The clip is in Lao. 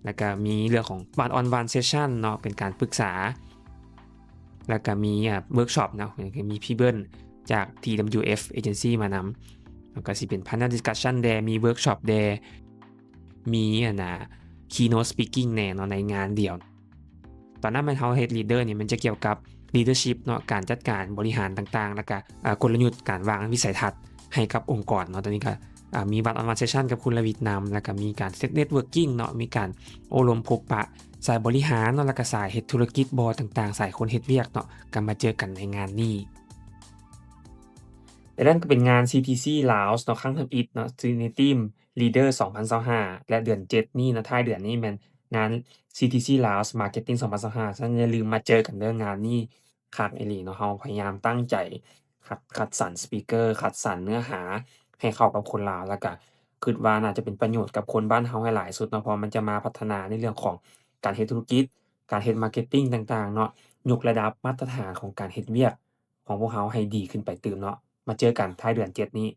ແລ້ວກະມີເລື່ອງຂອງ one on one session ເນາະ ເປັນການປຶກສາ ແລ້ວກະມີ ອ່າ workshop ເນາະ ກໍມີພີ່ເບິ້ນຈາກ TWF Agency ມານຳ ແລ້ວກະຊິເປັນ panel discussion ແດ່ ມີ workshop ແດ່ ມີອັນນ່າ keynote speaking ແດ່ເນາະ ໃນງານດຽວ. ຕອນນັ້ນແມ່ນເຮົາເຮັດ leader ນີ້ ມັນຈະກ່ຽວກັບ leadership ເນາະ ການຈັດການບໍລິຫານຕ່າງໆ ແລ້ວກະ ອ່າ ກົນລະຍຸດການວາງວິໄສທັດໃຫ້ກັບອົງກອນເນາະ. ຕອນນີ້ກະ ອ່າ ມີ one on one session ກັບຄຸນລະວິດນຳ ແລ້ວກະມີການເຮັດ networking ເນາະ ມີການໂອ້ລົມພົບປະສາຍບໍລິຫານເນາະ ແລ້ວກະສາຍເຮັດທຸລະກິດບໍຕ່າງໆ ສາຍຄົນເຮັດວຽກເນາະ ກະມາເຈີກັນໃນງານນີ້. ແລະນັ້ນກໍເປັນງານ CTC Laos ເນາະ ຄັ້ງທຳອິດເນາະ ທີ່ໃນທີມ Leader ສອງພັນຊາວຫ້າ ແລະເດືອນເຈັດນີ້ເນາະ ທ້າຍເດືອນນີ້ແມ່ນງານ CTC Laos Marketing ສອງພັນຊາວຫ້າ ສະນັ້ນຢ່າລືມມາເຈີກັນເດີ ງານນີ້ຄັກອີ່ຫຼີເນາະ. ເຮົາພະຍາຍາມຕັ້ງໃຈຄັດ ຄັດສັນ speaker ຄັດສັນເນື້ອຫາໃຫ້ເຂົ້າກັບຄົນລາວ ແລ້ວກະຄິດວ່າໜ້າຈະເປັນປະໂຫຍດກັບຄົນບ້ານເຮົາໃຫ້ຫຼາຍສຸດເນາະ ເພາະມັນຈະມາພັດທະນາໃນເລື່ອງຂອງການເຮັດທຸລະກິດ ການເຮັດ marketing ຕ່າງໆ ເນາະ ຍົກລະດັບມາດຕະຖານຂອງການເຮັດວຽກຂອງພວກເຮົາໃຫ້ດີຂຶ້ນໄປຕື່ມເນາະ. ມາເຈີກັນທ້າຍເດືອນເຈັດນີ້.